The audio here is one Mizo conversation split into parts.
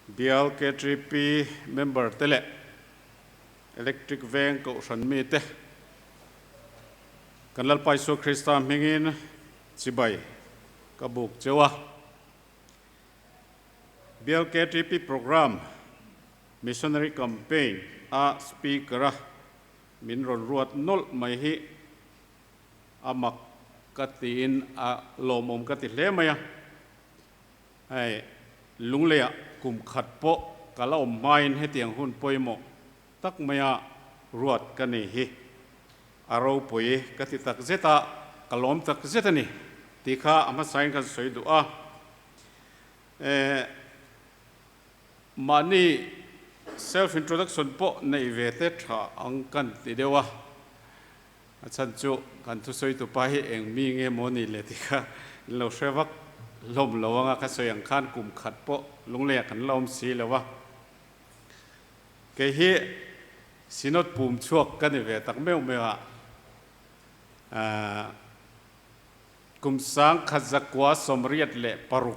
Bial KTP member te leh Electric Veng Kohhran mite kan Lalpa Isua Krista hmingin chibai ka buk cheu a. Bial KTP Programme Missionary Campaign a Speaker a min rawn ruat nawlh mai hi a mak ka tiin a lawmawm ka ti hle mai a. Hei Lungleiah kum khat pawh ka la awm hmain hetiang hun pawimawh tak maia ruat ka ni hi a ropui ka ti tak zet a, ka lawm tak zet a ni tih kha a hmasain kan sawi duh a. Mahni self introduction pawh neih ve te tha ang kan ti deuh a, a chhan chu kan thusawi tupa hi eng mi nge maw ni le tih kha in lo hre vak hlawm lo anga ka sawi ang khan kum khat pawh lungleiah kan la awm si lo a. Kei hi Synod pum chhuak ka ni ve tak meuh meuh a, kum 1986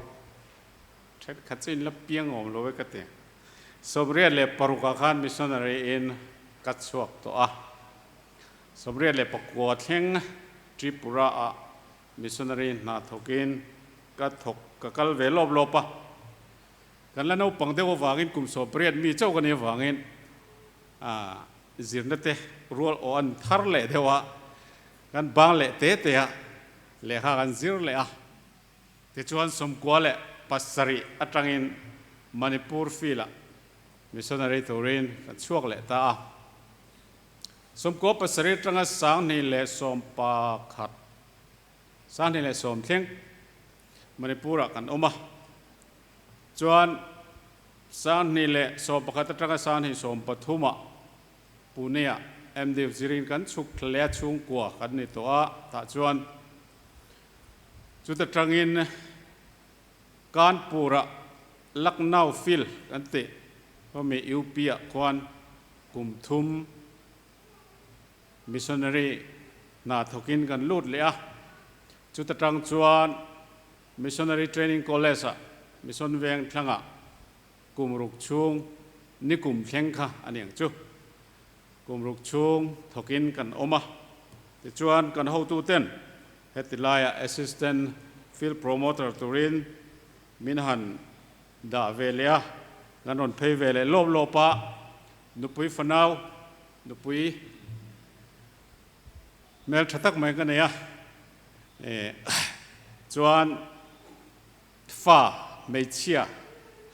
Thenkhat chu in la piang awm lo e ka ti. 86 ah khan missionary in ka chhuak tawh a. 89 thleng Tripura ah missionary hna thawk in ka thawk ka kal ve lawp lawp a. Kan la naupang deuh avangin kum 80 mi chauh ka nih avangin zirna te rual aw an thar leh deuh a, kan bang leh te te a, lehkha kan zir leh a. Tichuan 97 atangin Manipur field-ah missionary turin kan chhuak leh ta a. 97 atanga 2011, 2010 thleng Manipur-ah kan awm a. Chuan 2011 atanga 2013-ah Pune-ah MDiv zirin kan chhuk thla leh a, chhungkua kan ni tawh a. Tah chuan Chuta tangin Kanpur-ah Lucknow Field kan tih khawmi UP-ah khuan kum thum missionary hna thawkin kan lut leh a. Chuta tang chuan Missionary Training College-ah Mission Veng thlangah kum ruk chhung ni kum thleng kha a ni ang chu. Kum ruk chhung thawkin kan awm a, tichuan kan hotuten heti laiah Assistant Field Promoter turin min han dah ve leh a, kan rawn phei ve leh lawp lawp a, nupui fanau, nupui hmel tha tak mai ka nei a, chuan fa hmeichhia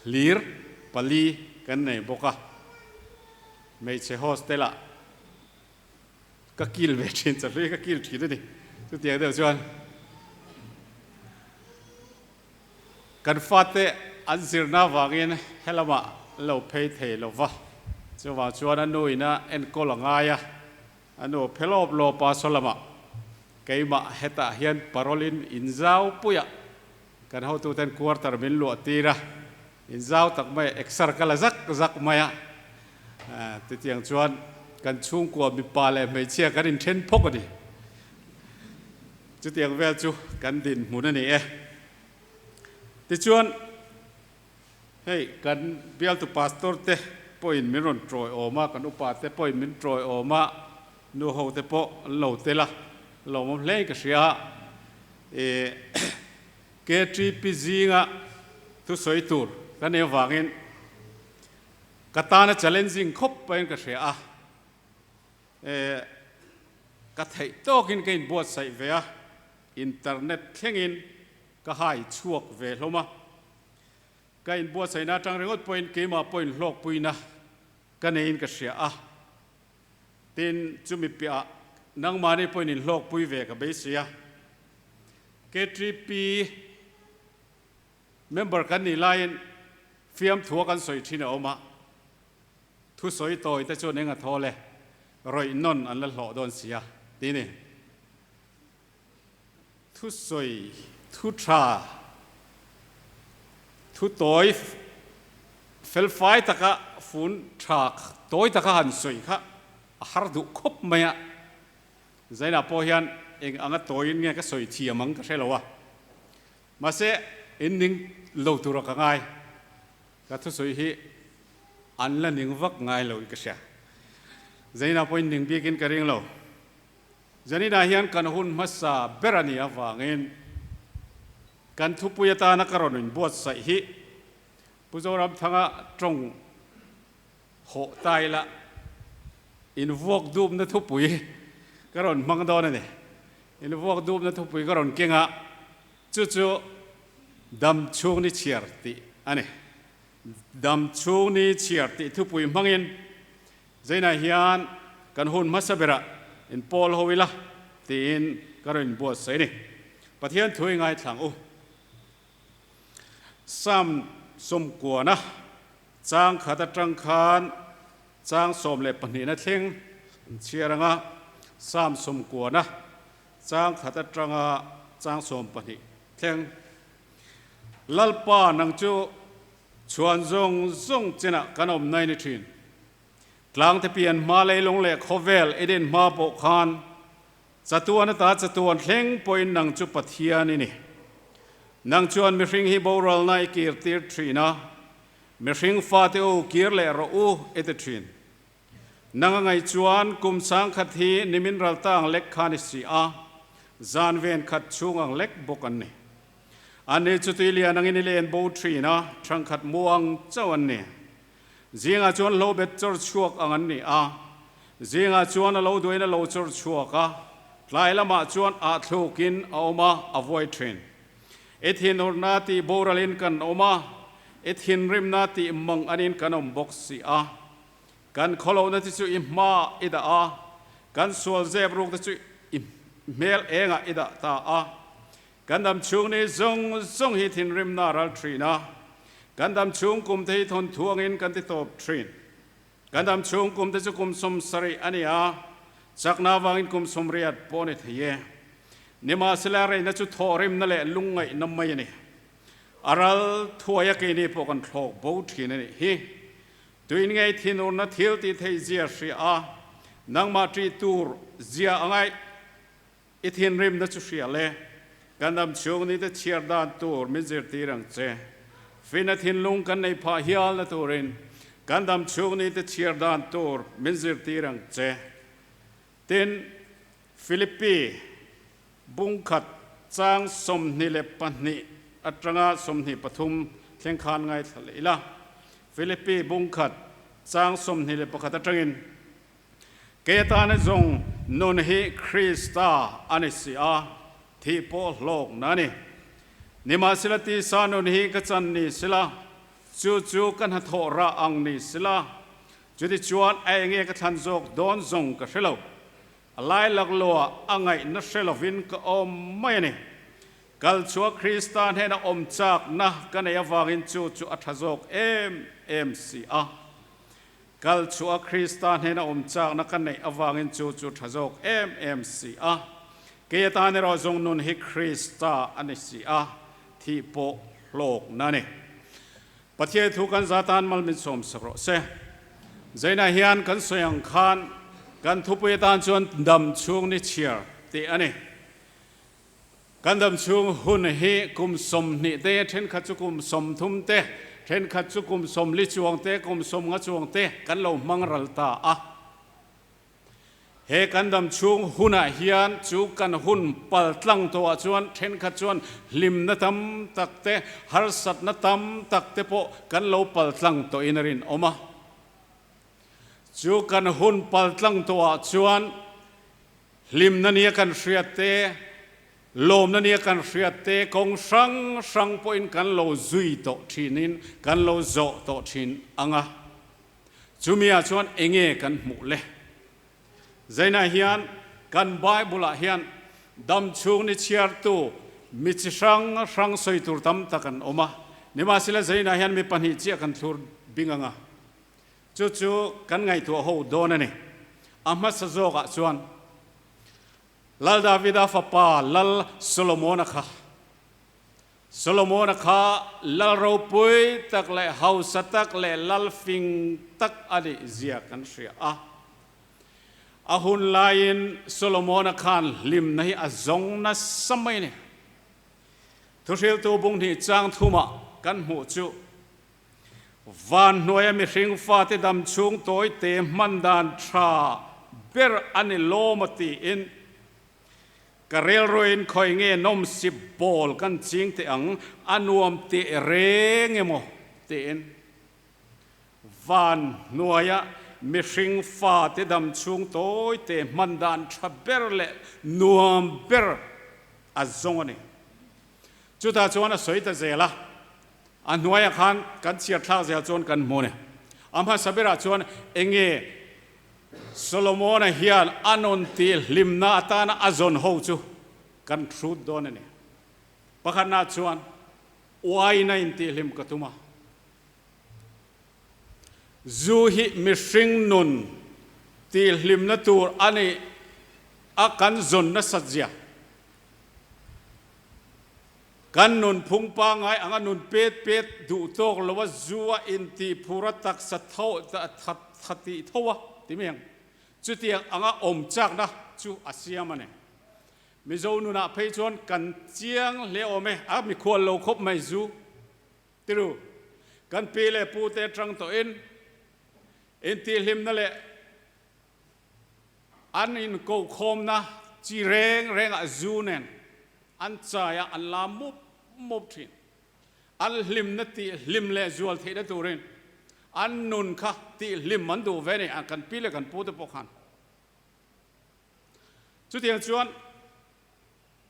hlir pali kan nei bawk a, hmeichhe hostel ah ka kil ve thin chahlui ka kil thin a ni. Chutiang deuh chuan kan fate an zirna avangin helamah lo phei thei lo va, chuvang chuan a nu ina enkawl a ngai a, a nu phe lawp lawp a saw lamah keimah hetah hian parole in inzau puiah Kan hotuten quarter min luah tir a, in zau tak mai a, exer ka la zak zak mai a. Titiang chuan kan chhungkua mipa leh hmeichhia kan inthen phawk a ni. Chutiang vel chu kan dinhmun a ni e. Tichuan hei kan bialtu pastor te pawhin min rawn tawiawm a, kan upa te pawhin min tawiawm a, nu ho te pawh an lo tel a, lawmawm hle in ka hria a. KTP zinga thusawi tur ka nei avangin ka tana challenging khawp pahin ka hria a, ka theih tawkin ka inbuatsaih ve a, internet thlengin ka hai chhuak ve hlawm a, ka inbuatsaihna atang ringawt pawhin keimah pawhin hlawkpuina ka neiin ka hria a, tin chumi piahah nangmahni pawhin inhlawkpui ve ka beisei a. KTP member kan nih laiin fiamthua kan sawi thin a awm a, thusawi tawi te chuan eng a thawl e, rawih nawn an la hlawh dawn si a ti ni. Thusawi thu tha, thu tawi felfai taka fun tha tawi taka han sawi kha a har duh khawp mai a. Zainah pawh hian eng anga tawiin nge ka sawi thiam ang ka hre lo a, mahse in ning lo tura ka ngai. Ka thusawi hi an la ning vak ngai lo in ka hria. Zaina pawhin ning bikin ka ring lo. Zaninah hian kan hun hmasa ber a nih avangin kan thupui atana ka rawn inbuatsaih hi Pu Zoramthanga tawng hawh ta ila invuak dupna thupui ka rawn hmang dawn a ni. Invuak dupna thupui ka rawn keng a, chu chu Dam chhung ni chhiar tih a ni. Dam chhung ni chhiar tih thupui hmangin Zainah hian kan hun hmasa berah inpawl ho ila tiin ka rawn inbuatsaih a ni. Pathian thu i ngaithlang u. Psalm sawmkuana chang khat atang khan chang 12na thleng an chhiar ang a, Psalm sawmkuana chang khat atanga chang 12 thleng. Lalpa nang chu chhuan zawng zawng chenah kan awm nai ni thin. Tlangte pian hma leilung leh khawvel Eden hma pawh khan Chatuan ata chatuan thleng pawhin nang chu Pathian i ni. Nang chuan mihring hi boralna i kir tir thin a, mihring fate u kir leh rawh u i ti thin. Nang a ngaih chuan kum sangkhat hi nimin ralta ang lek kha ni si a, zan ven khat chhung ang lek bawk an ni. Anni chu tui lian angin i len bo thin a, thangkhat mu ang chauh an ni. Zingah chuan hlobet chawr chhuak ang an ni a, zingah chuan a lo duain a lo chawr chhuak a, tlai lamah chuan ah thlukin a awm a, a vuai thin. I thinurna tih boralin kan awm a, i thinrimna tih mang anin kan awm bawk si a. Kan khawlohna te chu i hmaah i dah a, kan sual zep ruk te chu i hmel engah i dah ta a. Kan dam chhung ni zawng zawng hi thinrimna a ral thin a, kan dam chhung kum te hi thawnthu angin kan ti tawp thin. Kan dam chhung kum te chu kum 70 a ni a, chakna avangin kum 80 pawh a ni thei e. Nimahsela reina chu thawhrimna leh lungngaihna mai a ni. A ral thuaia keini pawh kan thlawk bo thin a nih hi. Tuin ngei thinurna thil tih theih zia hria a, nangmah ṭih tur zia a ngaih. I thinrimna chu hria le, kan dam chhung ni te chhiar dan tur min zirtir ang che. Fina thinlung kan nei phah hialna turin kan dam chhung ni te chhiar dan tur min zirtir ang che. Tin, Philippi bungkhat chang 22 atanga 23 thleng khan ngaithla leh ila. Philippi bungkhat chang 21 atangin. Kei atana zawng nun hi Krista a ni si a, thih pawh hlawkna a ni. Nimahsela tisa nun hi ka chan ni sela, chu chu ka hnathawh rah ang ni sela, chutichuan a enge ka thlan zawk dawn zawng ka hre lo. A lai laklawah a ngaihna hre lovin ka awm mai a ni. Kal chhuah Krista hnena awm chakna ka neih avangin chu chu a tha zawk em em si a. Kal chhuah Krista hnena awm chakna ka neih avangin chu chu tha zawk em em si a. Kei atan erawh zawng nun hi Krista a ni si a, thih pawh hlawkna a ni. Pathian thu kan za tan mal min sawm sak rawh se. Zainah hian kan sawi ang khan kan thupui atan chuan dam chhung ni chhiar tih a ni. Kan dam chhung hun hi kum 20 te, thenkhat chu kum 30 te, thenkhat chu kum 40 chuang te, kum 50 chuang te kan lo hmang ral ta a. He kan dam chhung hunah hian chu kan hun pal tlang tawhah chuan thenkhat chuan hlimna tam tak te, harsatna tam tak te pawh kan lo pal tlang tawhin a rinawm a. Chu kan hun pal tlang tawhah chuan Hlimna nia kan hriat te, lawmna nia kan hriat te kawng hrang hrang pawhin kan lo zui tawh thinin kan lo zawh tawh thin ang a. Chumi-ah chuan enge kan hmuh le? Zainah hian kan Bible-ah hian dam chhung ni chhiartu mi chi hrang hrang sawi tur tam tak an awm a. Nimahsela zainah hian mi pahnih chiah kan thlur bing ang a. Chu chu kan ngaihtuah ho dawn a ni. A hmasa zawkah chuan Lal Davida fapa Lal Solomona kha, Solomona kha lal ropui tak leh hausa tak leh lal fing tak a nih zia kan hria a. A hun laiin Solomona khan hlimna hi a zawng nasa mai a ni. Thuhriltu bunghnih chang thumah kan hmuh chu. Van hnuaia mihring fate dam chhung tawi te hman dan tha ber a ni lawm a tiin ka relruiin khawi nge nawmsip bawl kan ching teh ang, a nuam teh reng emaw tiin Van hnuaia mihring fate dam chhung tawi te hman dan tha ber leh nuam ber a zawng a ni. Chutah chuan a sawi ta zel a, a hnuaiah khan kan chhiar thlak zel chuan kan hmu a ni. A hmasa berah chuan enge Solomona hian a nun tih hlimna atana a zawn ho chu kan hrut dawn a ni. Pakhatna chuan uaina intihhlim ka tum a. Zu hi mihring nun tihhlimna tur a ni a kan zawn nasat zia. Kan nun phung pangngai anga nun pet pet duh tawk lo a zu a intihphur a taksa tho tha tih tho a ti mai ang. Chutiang anga awm chakna chu a siam a ni. Mizo nunah phei chuan kan chiang hle awm e, a mikhual lo khawp mai zu. Tiru, kan pi leh pu te atang tawhin intihhlimna leh an inkohkhawmna chi reng rengah zu nen an chai a, an la mup mup thin. An hlimna tihhlim leh zual theihna turin an nun kha tihhlim an duh ve a ni, kan pi leh kan pu te pawh khan. Chutiang chuan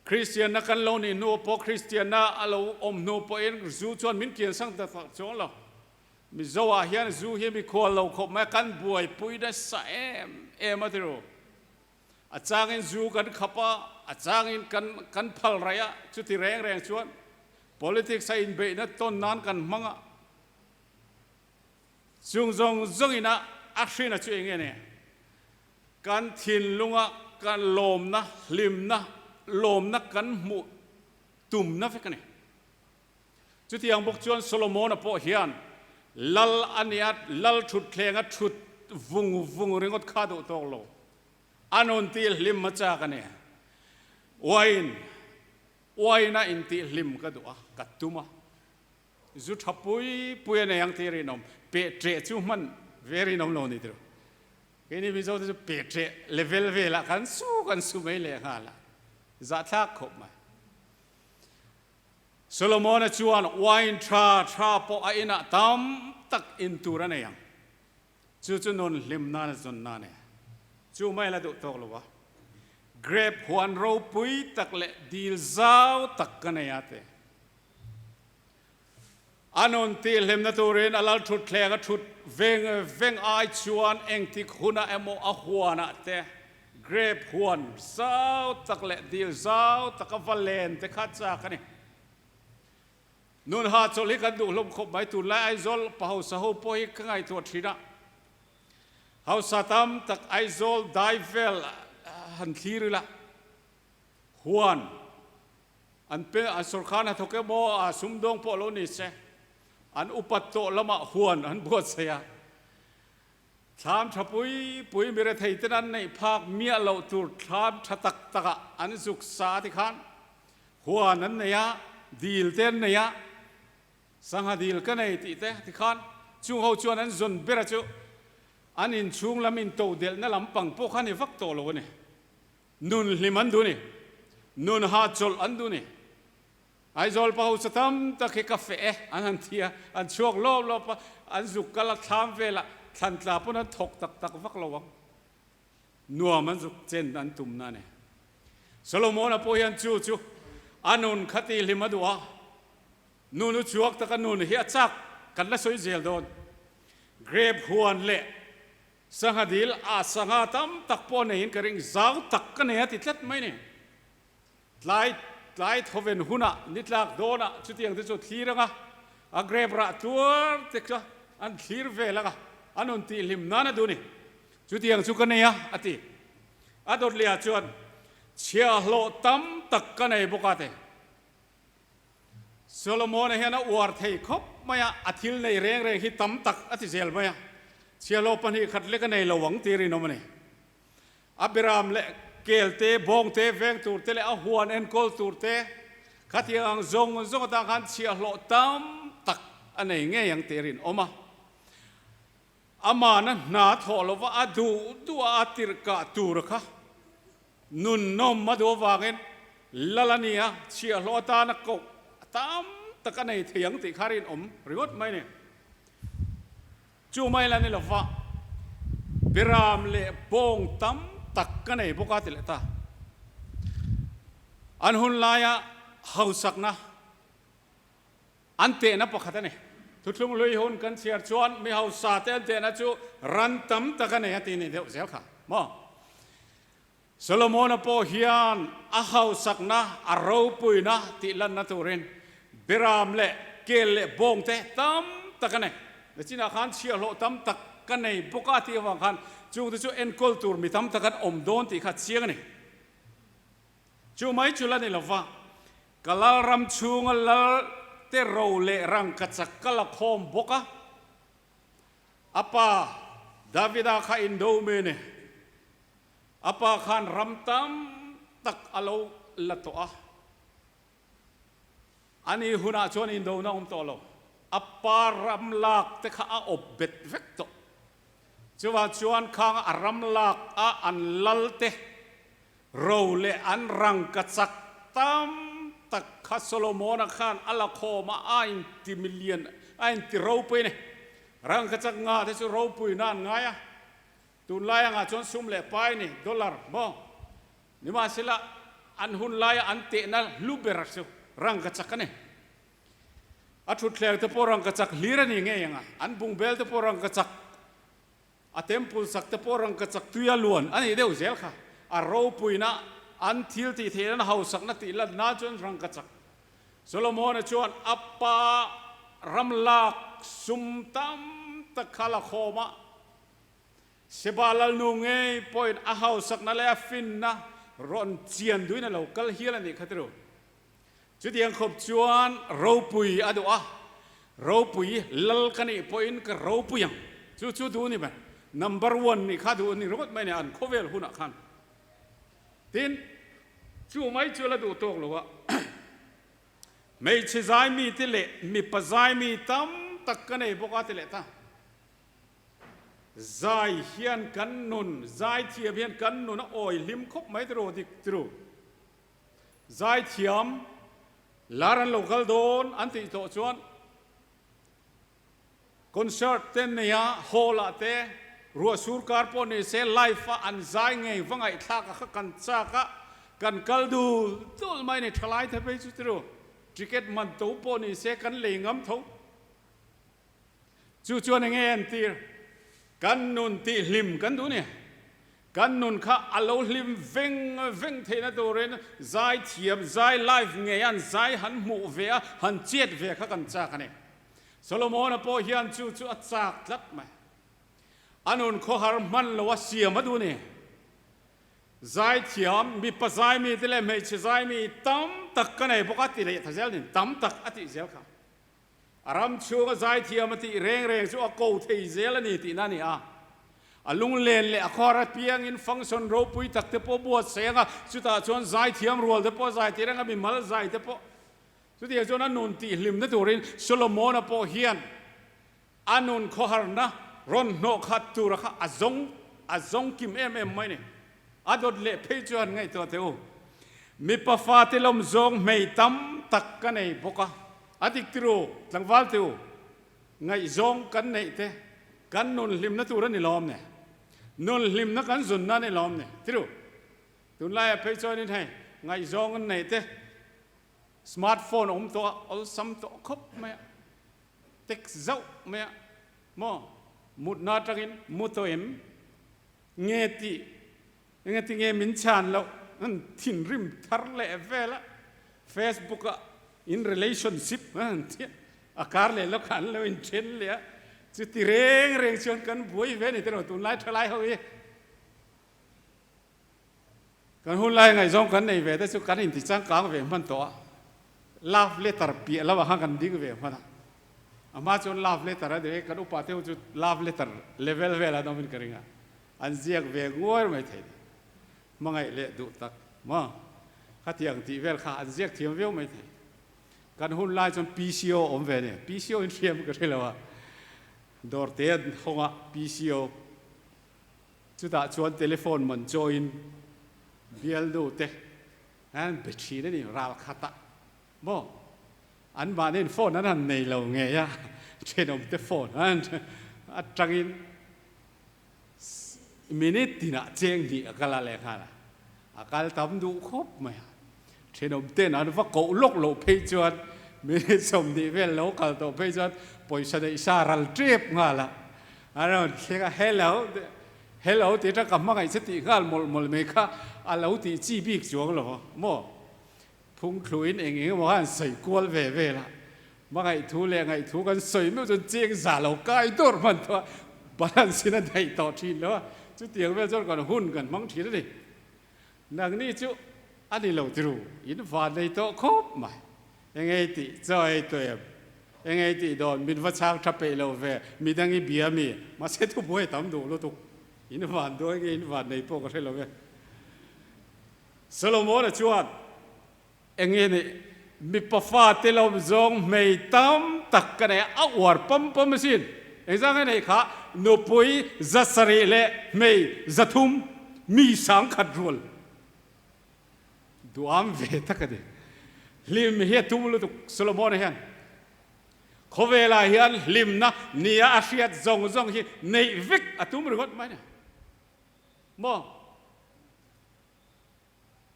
Kristianna kan lo nih hnu pawh Kristianna a lo awm hnu pawhin zu chuan min kian sang ta tak chuang lo. Mizo ah hian zu hi mikhual lo khawp mai a, kan buaipui nasa em em a tiru. A changin zu kan khap a, a changin kan kan phal raih a, chuti reng reng chuan politics a inbeihna tawn nan kan hmang a. Chung zawng zawngin a a hrina chu eng nge ni? Kan thinlunga kan lawmna, hlimna, lawmna kan hmuh tumna vek a ni. Chutiang bawk chuan Solomona pawh hian lal a nia, lal thutthleng a thut vung vung ringawt kha duh tawk lo. A nun tih hlim a chak a ni. Uain, uaina intih hlim ka duh a, ka tum a. Zu tha pui pui a nei ang tih rinawm, peh ṭeh chu hman ve rinawm lo ni tiro. Keini Mizo te chu peh ṭeh level velah kan su kan su mai leh nghal a, zahthlak khawp mai. Solomona chuan wine tha tha pawh a inah tam tak in tur a nei ang. Chu chu nun hlim nan a zawn nan e. Chu mai la duh tawk lo a. Grape huan ropui tak leh dil zau tak ka nei a te. A nun tihhlimna turin a lal thutthleng a thut veng veng ai chuan engtik hunah emaw a huanah te grape huan zau tak leh dil zau taka va len te kha chak a ni. Nun hahchawlh hi kan duh hlawm khawp mai. Tunlai Aizawl pa hausa ho pawh hi ka ngaihtuah thin a, hausa tam tak Aizawl dai vel han thlir ila huan An pe, an sawrkar hnathawk emaw, a sumdawng pawh lo ni se, an upat tawh lamah huan an buatsaih a. Thlam tha pui pui mi rethei ten an neih phak miah loh tur thlam tha tak takah an zuk sa ti khan huan an nei a, dil te an nei a, sangha dil ka nei tih te ti khan chung ho chuan an zawn ber a chu an inchhung lam intodelhna lampang pawh kha ni vak tawh lo a ni. Nun hlim an duh ni. Nun hahchawlh an duh ni. Aizawl pa hausa tam tak hi ka feh e an han thi a, an chhuak lawp lawp a, an zuk kal a, thlam velah thlan tla pawn an thawk tak tak vak lo ang. Nuam an zuk chen an tumna a ni. Solomona pawh hian chu chu a nun kha tih hlim a duh a, nun u chhuak taka nun hi a chak kan la sawi zel dawn. Grape huan leh Sangha dil a sangha tam tak pawh neiin ka ring, zau tak ka nei a ti tlat mai ni. Tlai tlai thawven hunah ni tlak dawnah chutiang te chu thlir anga, a grape rah tuar te kha an thlir vel anga, a nun tihhlim nan a duh ni. Chutiang chu ka nei a, a ti. A dawtliah chuan chhiahhlawh tam tak ka nei bawk a ti. Solomona hian a uar thei khawp mai a, a thil nei reng reng hi tam tak a ti zel mai a, chhiahhlawh 2 khat lek a nei lo ang tih rinawm a ni. A beram leh kel te, bawng te, veng tur te leh a huan enkawl tur te khatiang ang zawng zawng atang khan chhiahhlawh tam tak a nei ngei ang tih rinawm a. Amahna hna thawh lova a duh duh a a tirhkah tur kha nunnawm a duh avangin lal a ni a, chhiahhlawh atana koh tam tak a nei thei ang tih kha rinawm ringawt mai a ni. Chu mai la ni lova Biram leh bawng tam tak ka nei bawk a ti leh ta. An hun laia hausakna An tehna pakhat a ni. Thuthlung hlui hun kan chhiar chuan mi hausa te an tehna chu ran tam tak a nei a tih ni deuh zel kha maw? Solomona pawh hian a hausakna, a ropuina tih lanna turin Biram leh kel leh bawng te tam tak a nei. Nachinah khan chhiahhlawh tam tak ka nei bawk a tih avang khan chungte chu enkawl tur mi tam tak an awm dawn tih kha chiang a ni. Chu mai chu la ni lova, ka lal ram chhunga lal te ro leh rangkachak ka la khawm bawk a. A pa Davida kha indo mi a ni. A pa khan ram tam tak a lo la tawh a. A ni hunah chuan indona awm tawh lo. A pa ram lak te kha a awp bet vek tawh. Chuvang chuan khang a ram lak a an lal te Ro leh an rangkachak tam tak kha Solomona khan a la khawm a, a inti milian, a inti ropui a ni. Rangkachak nga te chu ropui nan ngai a, tunlai angah chuan sum leh pai ni, dollar, maw? Nimahsela, an hun laia an tehna hlu ber chu rangkachak a ni. A thutthleng te pawh rangkachak hlir a ni ngei ang a, an bungbel te pawh rangkachak. A temple sak te pawh rangkachak tuia luan a nih deuh zel kha. A ropuina an thil tih theih nan hausakna tih lan nan chuan rangkachak. Solomona chuan a pa ram lak sum tam tak kha la khawm a, Seba lalnu ngei pawhin a hausakna leh a finna rawn chian duhin a lo kal hial a nih kha tiru. Chutiang khawp chuan ropui a duh a, ropui lal ka nih pawhin ka ropui ang. Chu chu duh ni ber. Number one nih kha duh ni ringawt mai a ni an khawvel hunah khan. Tin, chu mai chu la duh tawk lo a, hmeichhe zai mite leh mipa zai mi tam tak ka nei bawk a ti leh ta. Zai hian kan nun, zai thiam hian kan nun a awi hlim khawp mai tiraw dik tiraw. Zaithiam lar an lo kal dawn an tih tawh chuan concert te neia hall ah te ruah sur kar pawh ni se live a an zai ngei va ngaihthlak a kha kan chak a kan kal dul dul mai ni thalai te phei chu tiru ticket man to pawh ni se kan lei ngam tho. Chu chuan enge entir? Kan nun tih hlim kan duh ni. Kan nun kha a lo hlim veng veng theihna turin zai thiam, zai live ngei an zai han hmuh ve a, han chet ve kha kan chak a ni. Solomona pawh hian chu chu a chak tlat mai. A nun khawhar hman lo a siam a duh ni. Zai thiam, mipa zai mi te leh hmeichhe zai mi tam tak ka nei bawk a ti leh ta zel nin, tam tak a tih zel kha. A ram chhunga zaithiam a tih reng reng chu a ko thei zel a ni tihna a ni a. A lunglen leh a khawhar apiangin function ropui tak te pawh buatsaih ang a, chutah chuan zaithiam rual te pawh zai tir ang a, mimal zai te pawh. Chutiang chuan a nun tihhlimna turin Solomona pawh hian a nun khawharna rawn hnawh khat tura kha a zawng a zawng kim em em mai a ni. A dawt leh phei chuan ngaihtuah teh u, mipa fate lawm zawng hmei tam tak ka nei bawk a. A dik tiru, tlangval te u, ngaihzawng kan neih te kan nun hlimna tur a ni lawm ne? Nun hlimna kan zunna a ni lawm ne? Tiru, tunlaiah phei chuanin hei ngaihzawng an neih te smart phone a awm tawh a, awlsam tawh khawp mai a, text zauh mai a, maw mutna atangin mu tawh em? Nge tih Engatinge min chhan loh an thinrim thar leh vel a, Facebook ah in relationship an ti a, a kar leh lawk ah an lo inthen leh a, chuti reng reng chuan kan buai ve a ni tiraw tunlai thalai ho hi. Kan hunlai ngaihzawng kan nei ve te chu kan inti changkang ve hman tawh a, love letter piah lamah khan kan ding ve hman a, a hma chuan love letter a ni e, kan upa te ho chu love letter level vel an awmin ka ring a. An ziak ve nguar mai thei ni. Hmangaih leh duh tak maw? Khatiang tih vel kha an ziak thiam viau mai thei. Kan hun lai chuan PCO awm ve nia. PCO in hriam ka hre lo a. Dawrte an hawng a, PCO. Chutah chuan telephone man chawiin bialnu te an be thin a ni, ral khatah maw? Anmahniin phone an han nei lo ngei a, thenawmte phone an atangin minute tinah cheng hnih a kal a leh nghal a, a kal tam duh khawp mai a. Thenawmten an va koh lawk loh phei chuan minute 20 vel lo kal tawh phei chuan pawisa neih sa ral tep nghal a, a rawn thleng a, hello hello tih atang ka hmangaih che tih nghal mawlh mawlh mai kha a lo tih chi bik chuang lo a maw? Phungthluin eng eng emaw kha an sawi kual ve vel a, hmangaih thu leh ngaih thu kan sawi meuh chuan cheng za lo kai dawr hman tawh a, balance in a daih tawh thin lo a, chutiang vel chuan kan hun kan hmang thin a ni. Nangni chu a ni lo tiru, in van nei tawh khawp mai. Engei tih chaw ei tawh em? Engei tih dawn min va chhang tha peih lo ve, midang i bia mi, mahse thubuai tam duh lutuk. In van duai nge in van nei pawh ka hre lo ve. Solomona chuan, Enge nih, mipa fate lawm zawng hmei tam tak ka nei a, a uar pam pam asin. Engzah nge neih kha nupui 700 leh hmei 300 mi 10,000 rual duam ve tak a ni. Hlim hi a tum lutuk Solomona hian. Khawvelah hian hlimna nia a hriat zawng zawng hi neih vek a tum ringawt mai a ni. Maw?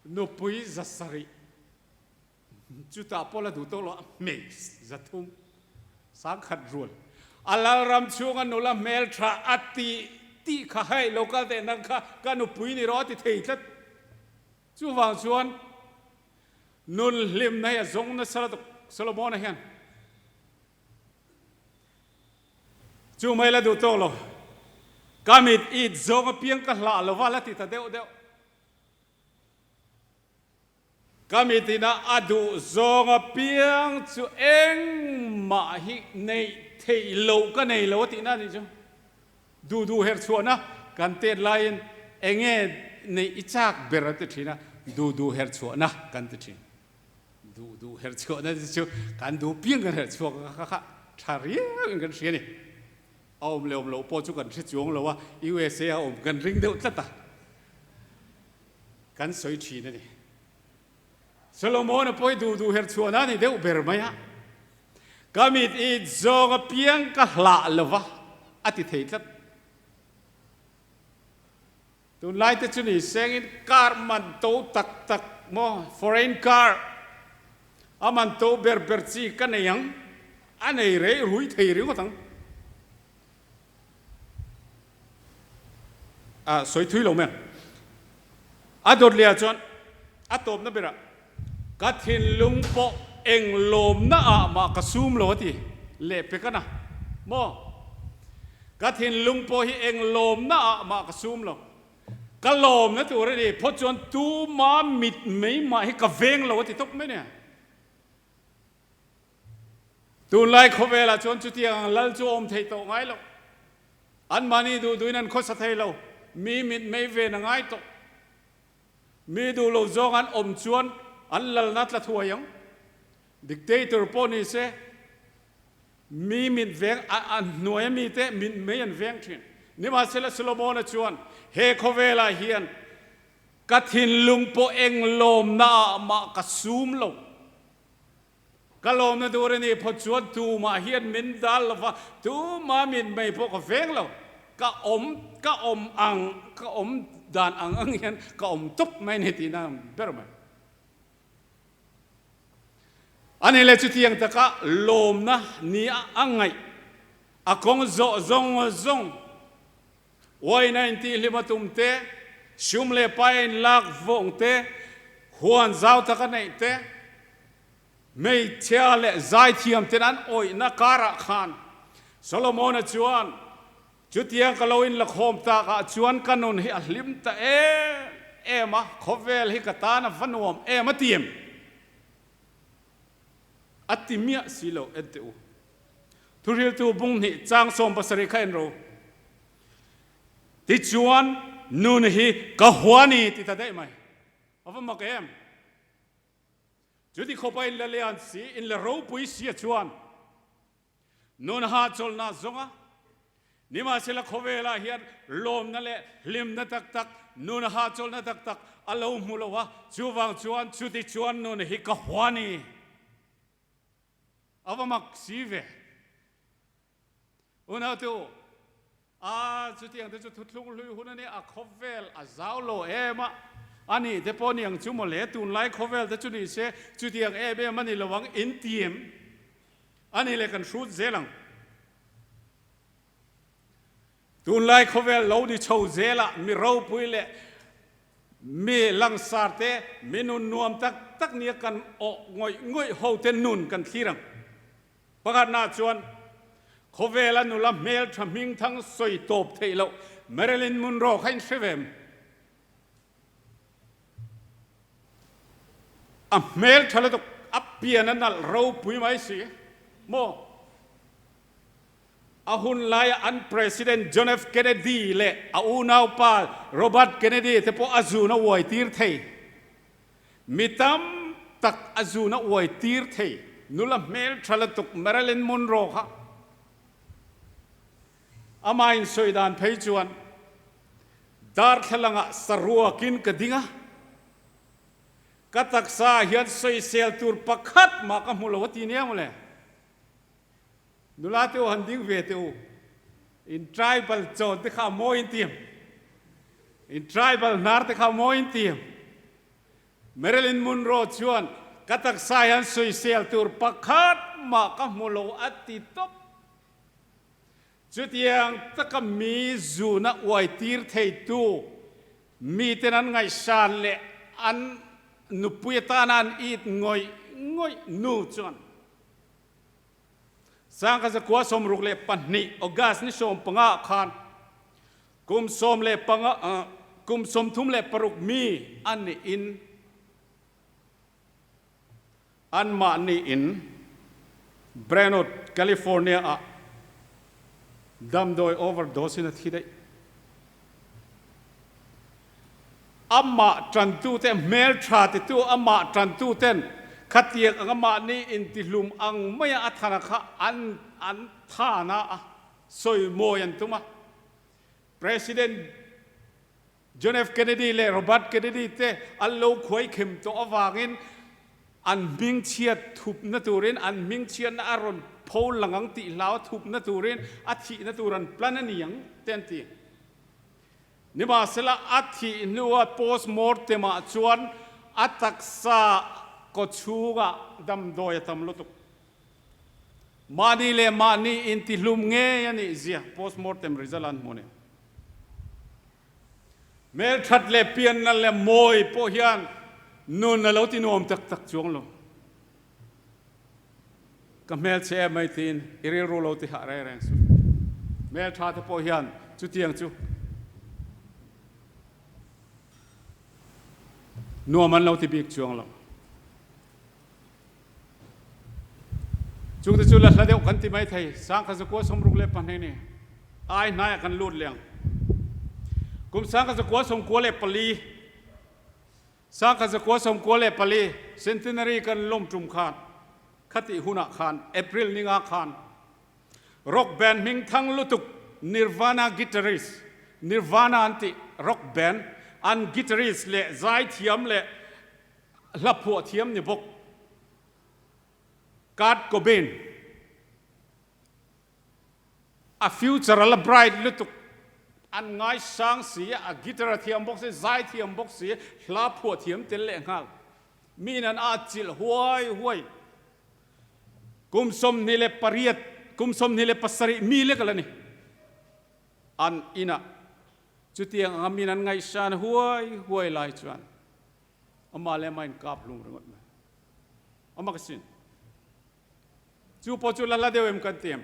Nupui 700 chutah pawh la duh tawh lo a hmei 300 10,000 rual a lalram chhunga nula hmeltha a tih tih kha hei lo kal teh nang kha ka nupui ni rawh a ti thei tlat. Chuvang chuan nun hlimna hi a zawng nasa lutuk Solomona hian. Chu mai la duh tawk lo. Ka mit it zawng apiang ka hlah lo va la ti ta deuh deuh. Ka mit ina a duh zawng apiang chu engmah hi neih theih loh ka nei lo a tihna a nih chu. Duh duh herh chhuahna kan tet laiin enge neih i chak ber a ti thin a, duh duh herh chhuahna kan ti thin. Duh duh herh chhuahna te chu kan duh piang kan herh chhuak a kha kha tha riau in kan hria a ni. A awm leh awm loh pawh chu kan hre chuang lo a, USA a awm kan ring deuh tlat a, kan sawi thin a ni. Solomon-a pawh hi duh duh herh chhuahna a ni deuh ber mai a, ka mit it zawng apiang ka hlah lo va a ti thei tlat. Tunlai te chu ni sengin car man to tak tak maw, foreign car a man to ber ber chi ka nei ang, a nei rei rui thei ringawt ang. A sawi thui lo mai ang. A dawt leh ah chuan a tawpna berah ka thinlung pawh eng lawmna ah mah ka sum lo a ti leh pek a na maw? Ka thinlung pawh hi eng lawmna ah mah ka sum lo. Ka lawmna tur a ni phawt chuan tuma mit mai mah hi ka veng lo a ti tawp mai nia. Tunlai khawvelah chuan chutiang ang lal chu a awm thei tawh ngai lo. Anmahni duh duhin an khawsa thei lo. Mi mit mai ven a ngai tawh. Mi duh lo zawng an awm chuan an lalna tla thuai ang. Dictator pawh ni se, mi mit veng a hnuaia mite mit mai an veng thin. Nimahsela Solomona chuan he khawvelah hian ka thinlung pawh eng lawmna ah mah ka sum lo. Ka lawmna tur a nih phawt chuan tumah hian min dal lo va, tumah min mei pawh ka veng lo. Ka awm, ka awm ang, ka awm dan ang ang hian ka awm tawp mai a ni tihna ang ber mai. A ni le chutiang taka lawmna ni a a ngaih, a kawng zawh zawng zawng, uaina intihhlim a tum te, sum leh pai a inlak vawng te, huan zau taka neih te, hmeichhia leh zaithiam ten an awihna karah khan Solomona chuan, Chutiang ka lo inlakhawm takah chuan ka nun hi a hlim ta em em a, khawvel hi ka tan a va nuam em a ti em? A ti miah si lo, en teh u. Thuhriltu bung hnih chang 70 kha en ro. Tichuan nun hi ka hua ni ti ta daih mai. A va mak em? Chuti khawpa in la lian si, in la ropui sia chuan Nun hahchawlhna zawnga Nimahsela khawvelah hian lawmna leh hlimna tak tak, nun hahchawlhna tak tak a lo hmu lo a, chuvang chuan chuti chuan nun hi ka hua ni. A va mak si ve. Unaute u, a chutiang te chu thuthlung hlui hun a nia, a khawvel a zau lo em a, a nih te pawh niang chu mawle, tunlai khawvel te chu ni se chutiang em em a ni lo ang, in ti em? A nih leh kan hrut zel ang. Tunlai khawvel lo ni chho zelah mi ropui leh mi langsar te, mi nun nuam tak tak nia kan awh ngawih ngawih ho te nun kan thlir ang. Pakhatnaah chuan khawvela nula hmeltha hmingthang sawi tawp theih loh Marilyn Monroe kha in hre ve em? A hmeltha lutuk, a pian a nalh ropui mai si maw? A hun laia an President John F. Kennedy leh a unaupa Robert Kennedy te pawh a zun a uai tir thei. Mi tam tak a zun a uai tir thei. Nula hmeltha lutuk Marilyn Monroe kha amah insawi dan phei chuan darthlalangah saruakin ka ding a, ka taksa ah hian sawisel tur pakhat mah ka hmu lo a ti nia mawle. Nula te u han ding ve teh u, in tribal chawn te kha a mawi in ti em? In tribal hnar te kha a mawi in ti em? Marilyn Monroe chuan ka taksa hian sawisel tur pakhat mah ka hmu lo a ti tawp. Chutiang taka mi zuna uai tir theitu miten an ngaihsan leh an nupui atana an it ngawih ngawih nu chuan 1962 August ni 15 khan kum 15 kum 36 mi an niin anmahni in Brentwood, California ah damdawi overdose in a thi daih. Amah tantute hmeltha titu amah tantuten khatiang anga mahni intihlum ang maia a thana kha an an thana a sawimawi an tum a. President John F. Kennedy leh Robert Kennedy te an lo khuaikhem tawh avangin an hmingchhiat thupna turin an hmingchhiatna a rawn pho lang ang tih hlau a thupna turin a thihna tur an plan a ni ang te an ti. Nimahsela, a thih hnua post-mortem ah chuan a taksa kawchhungah damdawi a tam lutuk. Mahni leh mahni intihlum ngei a nih zia post-mortem result an hmu a ni. Hmelthat leh pianna leh mawi pawh hian nun a lo ti nuam tak tak chuang lo. Ka hmelchhe em mai tiin i rilru lo ti hah reng reng suh. Hmeltha te pawh hian chutiang chu nuam an lo ti bik chuang lo. Chungte chu la hla deuh kan ti mai thei. 1962 ni ai hnaiah kan lut leng. Kum 1994 1994 Centenary kan lawm tum khan khatih hunah khan April ninga khan rock band hming thang lutuk Nirvana guitarist Nirvana an tih rock band an guitarist leh zaithiam leh hla phuah thiam ni bawk Kurt Cobain A future a la bright lutuk. An ngaisang si, a guitar a thiam bawk si, zai thiam bawk si, hla phuah thiam tel leh nghal. Miin an atchilh huai huai. Kum 28, kum 27 mi lek a la ni. An inah chutiang anga miin an ngaihsan huai huai lai chuan amah leh amah inkap hlum ringawt mai. Amah ka sin. Chu pawh chu la hla deuh em kan ti em?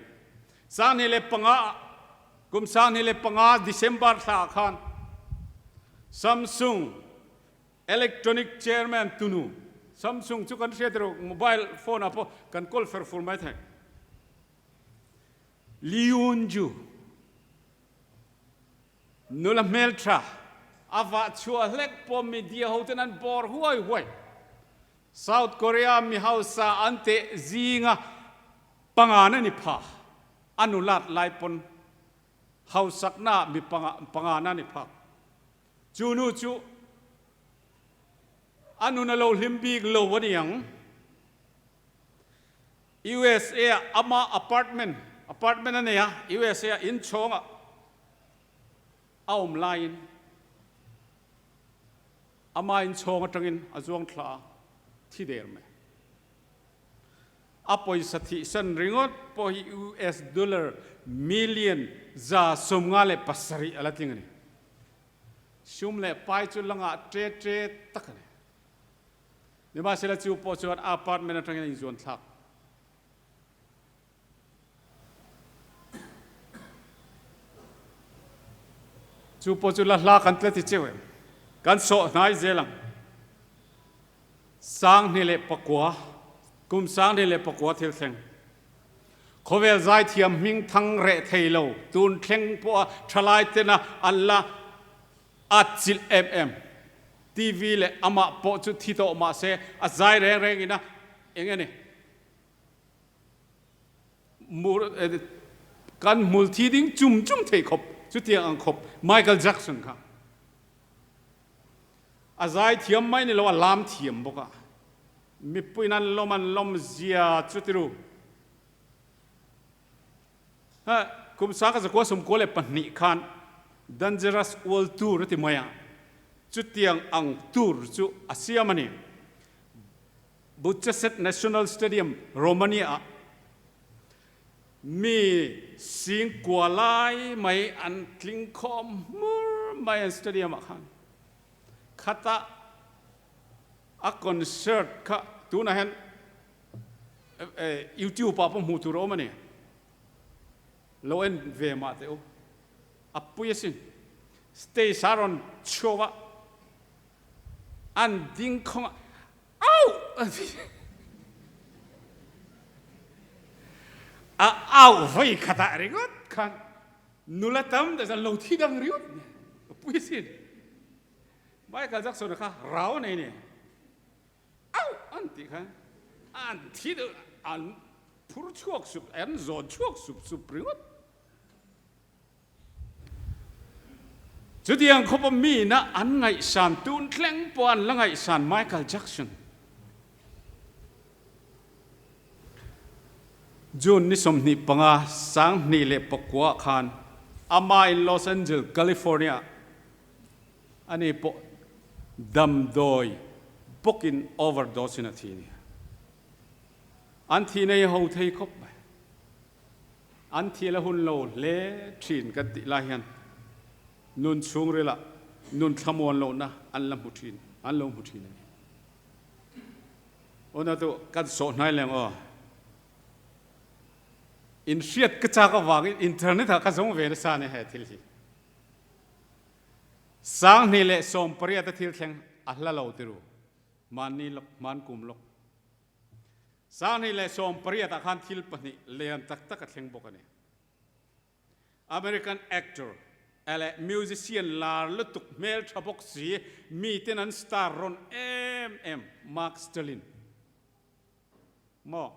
2005 kum 2005 December thla ah khan Samsung Electronic Chairman tunu Samsung chu kan hriat reuh mobile phone ah pawh kan kawl fer fur mai thei Lee Yoon-ju Nula hmeltha a vah chhuah hlek pawh media ho ten an bawr huai huai. South Korea mi hausa an teh zinga pangan a ni pha, a nulat lai pawn. Hausakna mi panga na ni phak. Chu nu chu a nun a lo hlim bik lo a ni ang. USA ah ama apartment, apartment a nei a, USA ah inchhawng ah a awm laiin ama inchhawng atangin a zuang thla a, thi der mai. A pawisa thihsan ringawt pawh hi US dollar million 57 a la tling a ni. Sum leh pai chu la ngah ṭe ṭe tak a ni. Nimahsela chu pawh chuan a apartment aṭangin a inzuan thlak. Chu pawh chu la hla kan tla ti cheu em? Kan sawh hnai zel ang. 2009, kum 2009 thil thleng. Khawvel zaithiam hming thang reh thei lo, tun thleng pawha thalai tena an la atchilh em em. TV leh amah pawh chu thi tawh mah se a zai reng reng ina eng nge ni mur kan hmul thi ding chum chum thei khawp chutiang ang khawp Michael Jackson kha a zai thiam mai ni lo a lam thiam bawk a mipuiin an lawm an lawm zia chu tiru Ha kum 1992 khan Dangerous World Tour a ti mai a, chutiang ang tour chu a siam a ni. Bucharest National Stadium, Romania ah mi sing kua lai mai an tling khawm hmur mai an stadium ah khan. Khata a concert kha tunah hian YouTube ah pawh hmuh tur a awm a ni. Lo en ve mah teh u. A pui asin. Stage a rawn chhuak a, an ding khawng a, Au! a ti. A au vawi khatah ringawt khan nula tam tak chuan lo thi dang ringawt a ni. A pui asin. Michael Jackson-a kha rau a nei a ni. Auh! An tih khan an thi deuh an phur chhuak sup, an zawn chhuak sup sup ringawt. Chutiang khawpa miina an ngaihsan tun thleng pawh an la ngaihsan Michael Jackson. June ni 25, 2009 khan ama in Los Angeles, California Ani pawh damdawi bawkin overdose in a thi a ni. An thihna hi ho thei khawp mai. An thih la hun lo hle thin kan tih lai hian nun chhungrilah nun thlamuan lohna an la hmu thin, an lo hmu thin a ni. Aw tu kan sawh hnai leng aw. In hriat ka chak avangin internet ah ka zawng ve nasa a ni he thil hi. 2018 a thil thleng a hla lo ti ru. Mahni lawk, hman kum lawk. 2018 ah khan thil pahnih lian tak tak a thleng bawk a ni. American actor leh musician lar lutuk hmel tha bawk si miten an star rawn em em Mark Sterling maw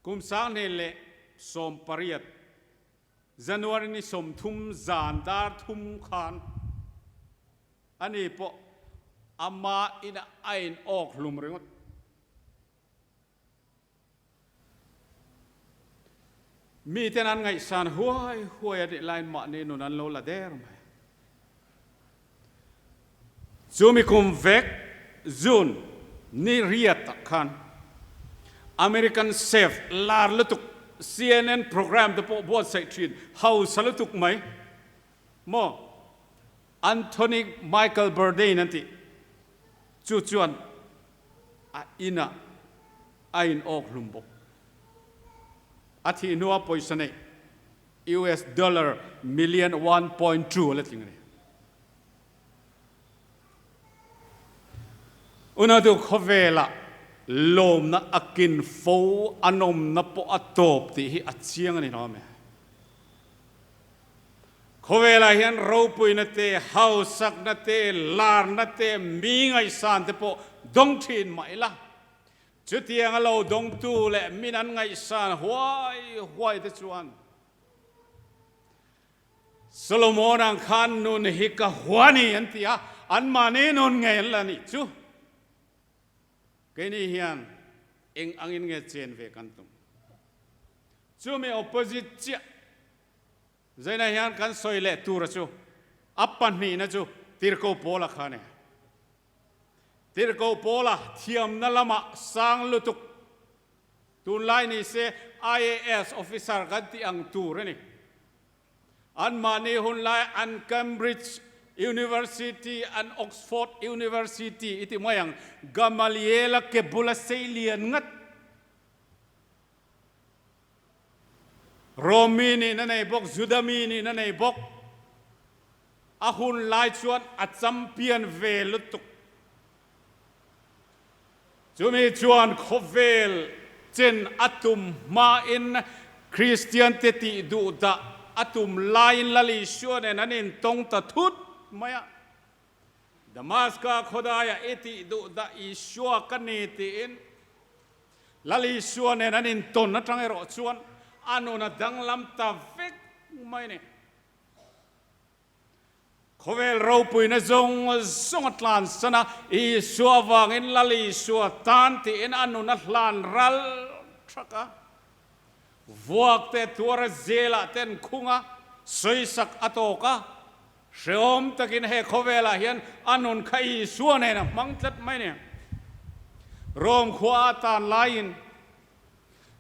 kum 2018 January ni 30 zan dar thum khan ani pawh ama ina a in awk hlum ringawt. Miten an ngaihsan huai huai a nih laiin mahni nun an lo la der mai. Chumi kum vek June ni riat ah khan American chef lar lutuk CNN program te pawh buatsaih thin hausa lutuk mai maw Anthony Michael Bourdain an tih chu chuan a inah a in awk hlum bawk. A thih hnua pawisa neih US dollar million 1.2 a la tling a ni. Unautu khawvelah lawmna a kin fo, a nawmna pawh a tawp tih hi a chiang a ni hlawm e. Khawvelah hian ropuina te, hausakna te, larna te, mi ngaihsan te pawh dawng thin mah ila, chutiang a lo dawngtu leh min an ngaihsan huai huai te chuan. Solomon ang khan nun hi ka hua ni an ti a, anmahni nun ngei an la nih chu. Keini hian eng angin nge chen ve kan tum? Chumi opposite chiah Zaina hian kan sawi leh tura chu a pahnihna chu Tirhkoh Paula kha a ni. Tirhkoh Paula thiamna lamah sang lutuk tunlai ni se IAS officer kan tih ang tur a ni. Anmahni hunlai an Cambridge University an Oxford University i ti mai ang Gamaliel-a ke bula sei lian ngat. Rom mi nih na nei bawk, Juda mi nih na nei bawk. A hun lai chuan a champion ve lutuk. Chumi chuan khawvel chen a tum hmain Kristian te tih duh dah a tum laiin Lal Isua nen an intawng ta thut mai a. Damaska khawdaiah i tih duh dah Isua ka ni tiin Lal Isua nen an intawn atang erawh chuan a nun a danglam ta vek mai a ni. Khawvel ropuina zawng zawng a tlansan a, Isua avangin Lal Isua tan tiin a nun a hlan ral thak a. Vuak te tuara zelah te an khung a, sawisak a tawk a. Hrehawm takin he khawvelah hian a nun kha Isua nen a hmang tlat mai a ni. Rome khua a tan laiin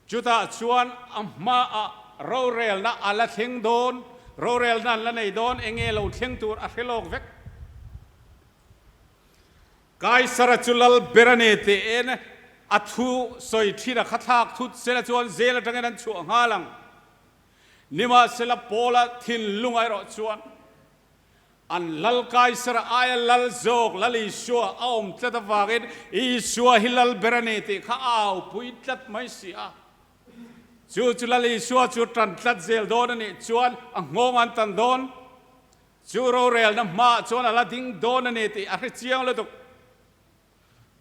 Chutah chuan a hmaah rorelna a la thleng dawn, rorelna an la nei dawn, eng nge lo thleng tur a hre lawk vek. Kaisara chu lal ber a ni tiin a thu sawi thin a kha thlak thut sela chuan zel atangin an chhuah nghal ang. Nimahsela Paula thinlung erawh chuan An Lal Kaisara aia Lal zawk Lal Isua a awm tlat avangin Isua hi Lal ber a ni tih kha a aupui tlat mai si a. Chu chu Lal Isua chu tan tlat zel dawn a nih chuan a nghawng an tan dawn. Chu rorelna hmaah chuan a la ding dawn a ni tih a hre chiang lutuk.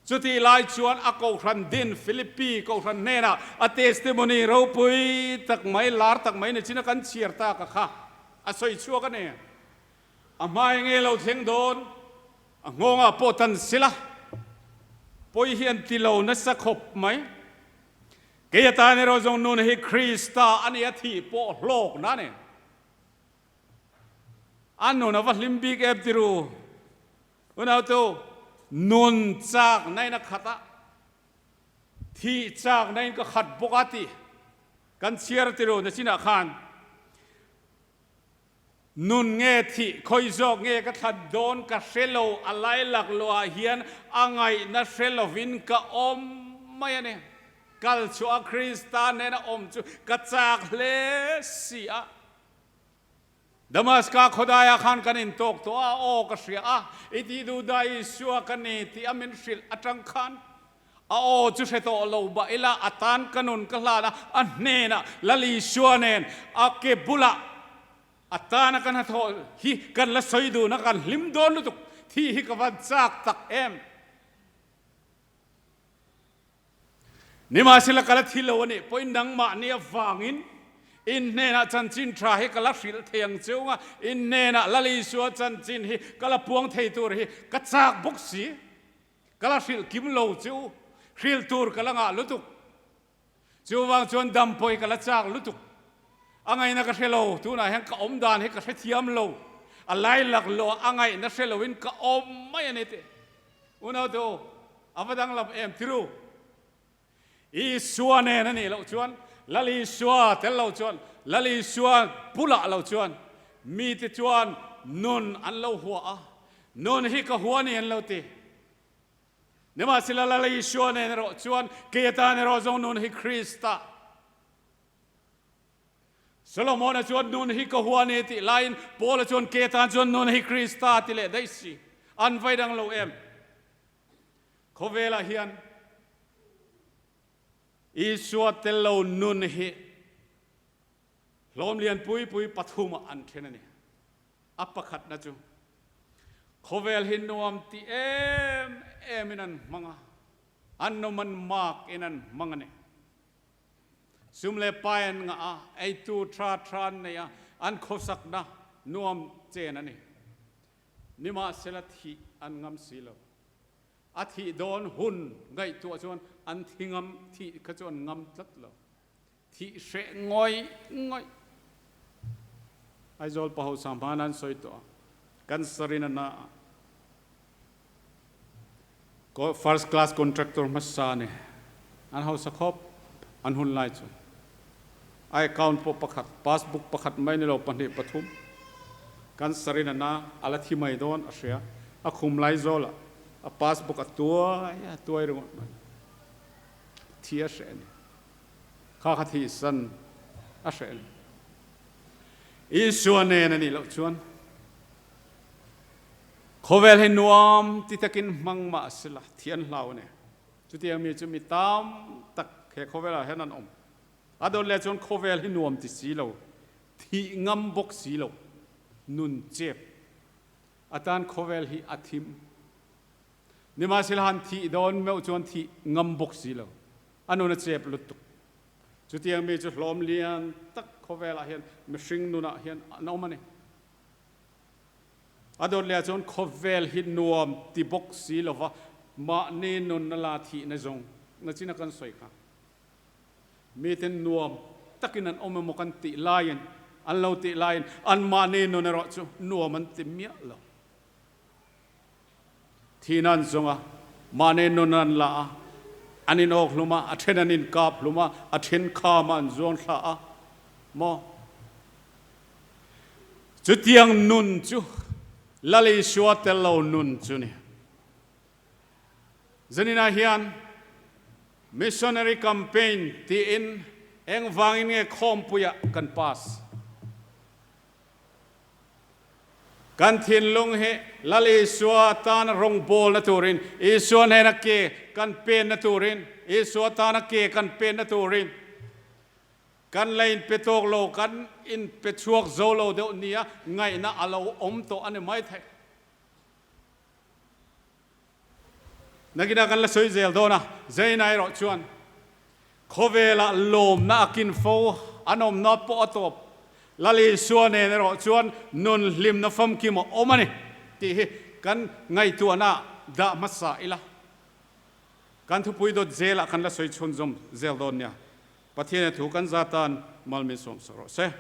Chutih lai chuan a kohhran din Philippi kohhran hnenah a testimony ropui tak mai, lar tak mai ni chin a kan chhiar tak a kha a sawi chhuak a ni. A hmai nge lo thleng dawn, a nghawngah pawh tan sila pawi hi an ti lo nasa khawp mai. Kei atan erawh zawng nun hi Krista a ni a thih pawh hlawkna a ni. A nun a va hlim bik em ti ru. Unautu, nun chakna in a khat a, thih chakna in ka khat bawk a tih kan chhiar ti lo nachinah khan nun nge thih khawi zawk nge ka thlat dawn ka hre lo, a lai laklawh ah hian a ngaihna hre lovin ka awm mai a ni. Kal chhuah a Krista nena awm chu ka chak hle si a. Damaska khawdaiah khan kan intawk tawh a, aw ka hria a, i tih duh dah Isua ka ni tih a min hrilh atang khan a aw chu hre tawh lo bah ila a tan ka nun ka hlan a, a hnenah Lal Isua nen a ke bulah a tana ka hnathawh hi kan la sawi dun a, kan hlim dawn lutuk, thih hi ka van chak tak em. Nimahsela ka la thi lo a nih pawhin nangmahni avangin in hnenah chanchin tha hi ka la hrilh thei ang che unga, in hnenah Lal Isua chanchin hi ka la puang thei tur hi ka chak bawk si, ka la hrilh kim lo che u, hrilh tur ka la ngah lutuk. Chuvang chuan dam pawh hi ka la chak lutuk. A ngaihna ka hre lo, tunah hian ka awm dan hi ka hrethiam lo, a lai laklawh a ngaihna hre loin ka awm mai a ni tih. Unau te u, a va danglam em thiru? Isua nen a nih loh chuan, Lal Isua tel lo chuan, Lal Isua bulah lo chuan mite chuan nun an lo hua a, nun hi ka hua ni an lo ti. Nimahsela Lal Isua nen erawh chuan kei atan erawh zawng nun hi Krista. Solomona chuan nun hi ka hua ni tih laiin Paula chuan ke tan chuan nun hi Krista ti leh daih si. An vai dang lo em? Khawvelah hian Isua tel lo nun hi hlawm lian pui pui pathumah an then a ni. A pakhatna chu khawvel hi nuam ti em emin an hmang a, an nawm an mak in an hmang a ni. Sum leh pai an ngah a, eitu tha tha an nei a, an khawsakna Nuam chen a ni. Nimahsela thih an ngam si lo. A thih dawn hun ngaihtuah chuan an thi ngam, thih kha chu an ngam tlat lo. Thih hreh ngawih ngawih. Aizawl pa hausa hmana an sawi tawh a, cancer in a na a, first class contractor hmasa a ni. An hausa khawp, an hun lai chu. A account pawh pakhat, passbook pakhat mai ni lo pahnih pathum. Cancer in a na, a la thi mai dawn a hria. A khum lai zawlah a passbook a tuai a tuai ringawt mai. Thi a hreh a ni. Kha kha thihsan a hreh a ni. Isua nen a nih loh chuan khawvel hi nuam ti takin hmang mah sela thi an hlau a ni. Chutiang mi chu mi tam tak he khawvelah hian an awm. A dawt leh chuan khawvel hi nuam ti si lo, thih ngam bawk si lo, nun chep atan khawvel hi a thim. Nimahsela han thih dawn meuh chuan thih ngam bawk si lo. A nun a chep lutuk. Chutiang mi chu hlawm lian tak khawvelah hian mihring nunah hian an awm a ni. A dawt leh ah chuan khawvel hi nuam ti bawk si lova mahni nunna la thihna zawng na chin a kan sawi kha. Miten nuam takin an awm emaw kan tih laiin an lo tih laiin an mahni nun erawh chu nuam an ti miah lo. Thihna an zawng a, mahni nun an la a, an inawk hlum a, a then an inkap hlum a, a then kham a an zuang thla a maw? Chutiang nun chu Lal Isua tel lo nun chu ni. Zaninah hian Missionary Campaign tiin engvangin nge khawmpuiah kan pass? Kan thinlung hi Lal Isua tana rawngbawlna turin, Isua hnena ke kan penna turin, Isua tana ke kan penna turin kan la inpe tawk lo, kan inpe chhuak zo lo deuh nia ngaihna a lo awm tawh a ni maithei. Nakinah kan la sawi zel dawn a, Zaina erawh chuan khawvelah lawmna a kin fo, an awmna pawh a tawp. Lal Isua nen erawh chuan nun hlimna famkim a awm a ni tih hi kan ngaihtuahna dah hmasa ila. Kan thupui dawt zelah kan la sawi chhunzawm zel dawn nia. Pathian-a thu kan za tan mal min sawmsak rawh se.